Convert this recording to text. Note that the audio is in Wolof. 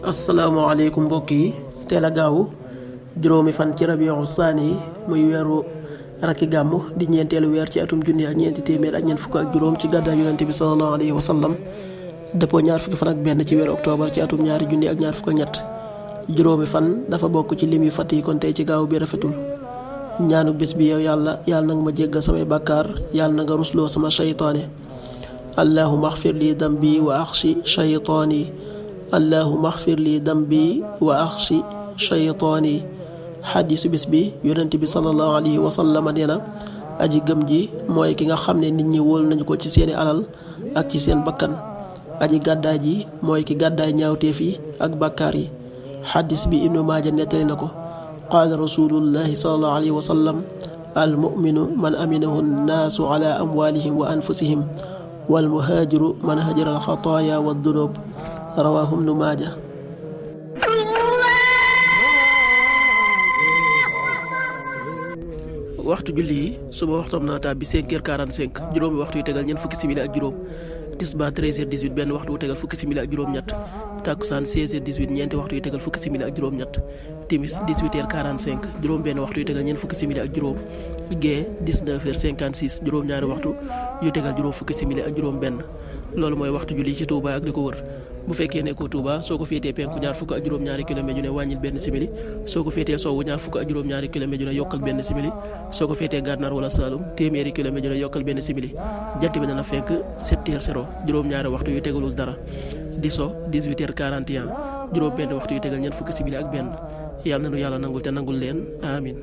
asalaamaaleykum mbokk yi teel a gaaw juróomi fan ci rabiu saani muy weeru rakki gàmmu di ñeenteelu weer ci atum junni ak ñeenti téeméer ak ñeent fukk ak juróom ci gàddaay yonente bi sallallahu alayhi wa sallam dëppoo ñaar fukki fan ak benn ci weeru octobre ci atum ñaari junni ak ñaar fukk ak ñett juróomi fan dafa bokk ci lim yu fatt yi kon tey ci gaaw bi rafetul ñaanu bés bi yow yàlla na nga ma jéggal samay bàkkaar yàlla na nga rusloo sama shaytaane allahumma axfir li dambi wa axshi shaytaani allahumma axfir li dambi wa axshi shaytaani xadiisu bis bi yonent bi sallallahu alayhi wa sallam nee na aji gëm ji mooy ki nga xam ne nit ñi wóolu nañu ko ci seeni alal ak ci seen bakkan aji gàddaay ji mooy ki gàddaay ñaawteef yi ak bàkkaar yi xadiis bi ibnu maaja nettali na ko qaala rasulullahi sallallahu alayhi wa sallam al muminu man aminahu nnaasu ala amwalihim wa anfusihim wal muhaajiru man hajara al xataaya wa dunub rawaahu ibnu maaja. waxtu julli yi suba waxtoom naa tàbbi 5h45 juróomi waxtu yu tegal ñeent fukki simili ak juróom tisbaar 13h18 benn waxtu wu tegal fukki simili ak juróom-ñett takkusaan 16h18 ñeenti waxtu yu tegal fukki simili ak juróom-ñett timis 18h45 juróom benn waxtu yu tegal ñeent fukki simili ak juróom gee 19h56 juróom-ñaari waxtu yu tegal juróom fukki simili ak juróom benn loolu mooy waxtu julli ci Touba ak li ko wër bu fekkee nekkoo Touba soo ko féetee penku ñaar fukk ak juróom-ñaari kilomètre yu ne wàññil benn simili soo ko féetee sowwu ñaar fukk ak juróom-ñaari kilomètre yu ne yokkal benn simili soo ko féetee gànnaar wala Saalum téeméeri kilomètre yu ne yokkal benn simili jant bi dana fenk 7h0 juróom-ñaari waxtu yu tegalul dara di so 18h41 juróom benn waxtu yu tegal ñeent fukki simili ak benn yàlla na nu yàlla nangul te nangul leen amin